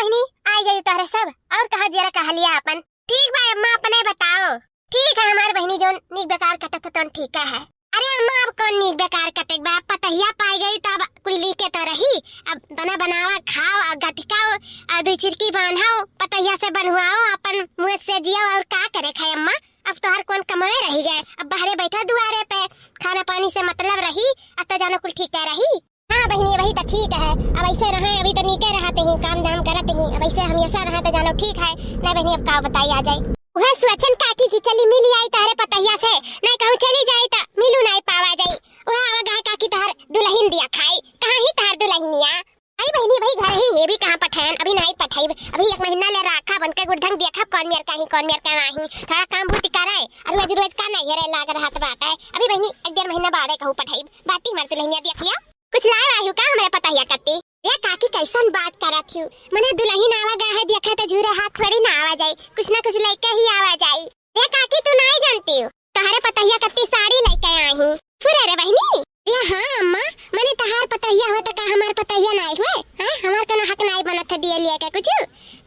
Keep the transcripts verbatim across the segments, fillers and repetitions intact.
नहीं, आइ गई तोहरे सब, और कहा जरा कहा लिया अपन। ठीक बा अम्मा, अपने बताओ। ठीक है हमार बहिनी, जौन नीक बेकार कटत है तौन ठीक है। अरे अम्मा, अब कौन नीक बेकार कटे बा, पतहिया पाइ गई तब कुल नीके तो रही। अब बना बनावा खाओ, आ गटकाओ, आ दुइ चिरकी बांधाओ, पतहिया से बनवाओ, अपन मुँह से जियो, और का करे खाए अम्मा। अब तोहार कौन कमाए रही गए, अब बाहरे बैठा दुआरे पे, खाना पानी से मतलब रही, अब तो जानो कुल ठीक है रही। हाँ बहिनी, वही तो ठीक है। अब ऐसे रहे, अभी तो नीके रहते ही, काम धाम करते ही, अब ऐसे हमेशा रहे तो जानो ठीक है। नहीं बहिनी, अब का बताई आ जाई। वह सोचन काकी की चली मिली आई तहरे पतहिया से, नहीं कहूँ चली जाई तो मिलू नहीं पावा जाई। वह आवा गए काकी तहर दुलहिन दिया खाई, कहाँ ही तहर दुलहिनिया? आई बहिनी, भाई घर ही, ये भी कहाँ पठायन, अभी नहीं पठाई, अभी एक महीना ले राखा बन के गुड़धंग दिया खा, कौन मेर का ही, कौन मेर का नहीं, थोड़ा काम बूती करे, और रोज रोज का नहीं है रे लाग रहत बात है। अभी बहिनी एक डेढ़ महीना बादे कहूँ पठाई, बाटी मार दुलहिनिया दिया खिया। कुछ लाए आयु का हमरे पतहिया कत्ती? ए काकी, कैसन बात करत हिउ? मने दुलहिन आवा गा है, देखा त झूरे हाथ थोड़ी ना आवा जाई, कुछ ना कुछ लइके ही आवा जाई। ए काकी, तू नाई जानती हो, तोहरे पतहिया कत्ती साड़ी लइके आई ही। फुरे रे बहिनी। ए हाँ अम्मा, मने तहार पतहिया हुआ त का हमार पतहिया नाई हुए? हैं, हमार कोनो हक नाई बनत है दिए लिए के कुछ?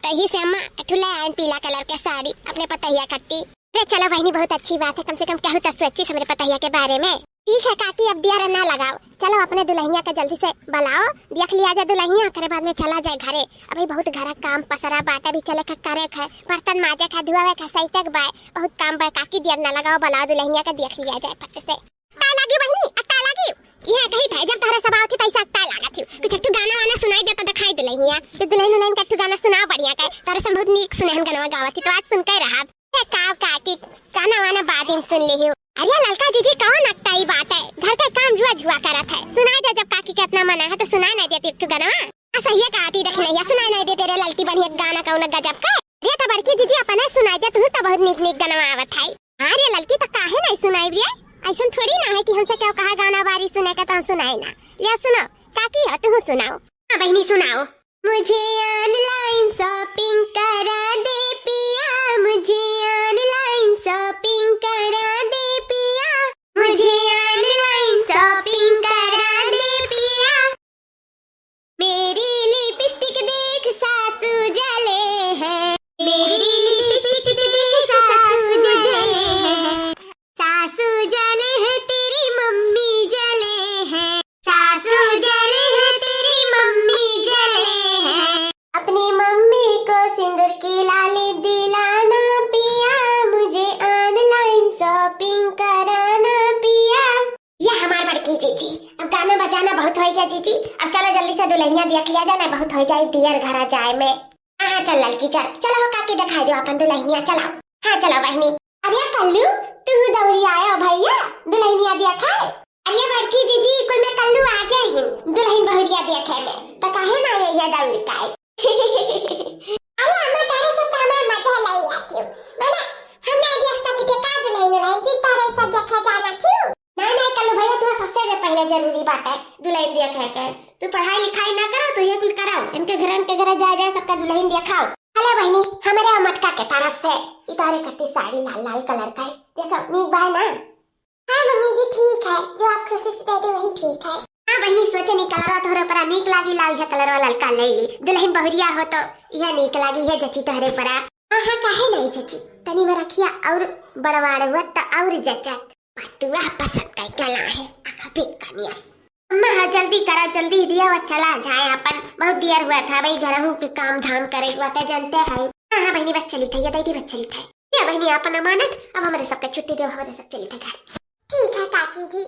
तही से अम्मा, एक ठो ले आइन पीला कलर के साड़ी अपने पतहिया कत्ती। अरे चलो बहिनी, बहुत अच्छी बात है, कम से कम कहू तो सोची हमरे पतहिया के बारे में। ठीक है काकी, अब दियर ना लगाओ, चलो अपने दुलहिनिया के जल्दी से बुलाओ, देख लिया जाए दुलहिनिया, ओकरे बाद में चला जाए घरे। अभी बहुत घर काम पसरा बाटे, अभी चले के करे के है, बर्तन माजे के, धुआवे के, सैते के बाय, बहुत काम बाय काकी, दियर ना लगाओ, बुलाओ दुलहिनिया के, देख लिया जाए फट से। ताला गी बहिनी, आ ताला गी। यहाँ कही था, जब तोहरे सब आवत ही, तैसा ताला लागत ही। कुछ एक ठो गाना वाना सुनाई देता, दिखाई दुलहिनिया। तो दुलहिन उलहिन का एक ठो गाना सुनाओ बढ़िया के, तोहरे सब बहुत नीक सुने हम गाना गावत ही, तो आज सुन के रहा। ए, का, काकी, गाना वाना बाद में सुन लिहिउ। अरे ललका जीजी, कौन अकताई बात है? घर का काम जुआ जुआ करत है। सुनाई दे, जब काकी के इतना मना है तो सुनाई नहीं देती एक ठो गाना। आ, सही है काकी, देख नहीं है, सुनाई नहीं देते रे ललकी बढ़िया गाना कौन गजब का। रे तो बड़की जीजी, अपने सुनाई दे, तू तो बहुत नीक नीक गाना आवत है। हाँ रे ललकी, तो काहे नहीं सुनाई रे? ऐसन थोड़ी ना है कि हमसे केहू कहा गाना बारी सुने के तो हम सुनाई ना। ले सुनो, काकी हो, तू सुनाओ। हाँ बहिनी, सुनाओ। मुझे online shopping करा दे पिया, मुझे online shopping करा दे पिया, मुझे online shopping करा दे पिया। मेरी lipstick देख सासू जले हैं, मेरी lipstick देख सासू जले हैं। सासू जले हैं, तेरी मम्मी जले हैं, सासू जले हैं, तेरी मम्मी जले हैं। अपनी मम्मी को सिंदूर की लाली दिलाना पिया, मुझे online shopping कराना पिया। ये हमार बड़की जीजी, अब गाना बजाना बहुत होइ गया जीजी, अब चलो जल्दी से दुलहिनिया देख लिया जाए ना, बहुत होइ जाए दियर घरा जाए में। हाँ, हाँ, चल ललकी, चल, चलो हो काकी, दिखाई दो अपन दुलहिनिया, चलो। हाँ, चलो बहिनी। अरे कल्लू, तू दौरी आया भैया, दुलहिनिया देखे। अरे बड़की जीजी, कुल में कल्लू आ गए हैं दुलहिन बहुरिया देखे में, तो काहे ना ये, ये दौरी का है? अरे अम्मा, तारे से तो हमार मजा लाई आती हूँ, मने हम ना देख सकी थे का दुलहिन उलहिन, जी तारे सब देखा जाना क्यों? नहीं, नहीं, कल्लू भैया, तू सबसे जे पहिले जरूरी बात है दुलहिन देखे के। तू पढ़ाई लिखाई ना करो, तो ये कुल कराओ। इनके घर, इनके घर जाए, जाए, सबका दुलहिन देखाओ। हेलो बहिनी, हमरे अमटका के तरफ से ई तारे कत्ती साड़ी लाल लाल कलर का है। देखो, नीक बाय ना? हाँ मम्मी जी, ठीक है, जो आप खुशी से दे दे वही ठीक है। हाँ बहिनी, सोचे नी कलरवा तोहरे परा नीक लागी, लाओ यह कलरवा ललका ले ली। दुलहिन बहुरिया हो तो यह नीक लागी, यह जची तोहरे परा। हाँ, हाँ, काहे नहीं जची? तनी में रखिया और बड़वाड़ हुआ तो और जचत। पतुआ पसंद का गला है, आखा बेकनियस। अम्मा, हाँ, जल्दी करा, जल्दी दिया, वो चला जाए अपन, बहुत देर हुआ था भाई, घरहू के काम धाम करे हुआ था, जानते हैं। हाँ, हाँ, बहिनी, बस चली था, ये दे दी, बस चली था। ये बहिनी, अपन अमानत, अब हमारे सबके छुट्टी दे, हमारे सब चली था घर। ठीक है काकी जी।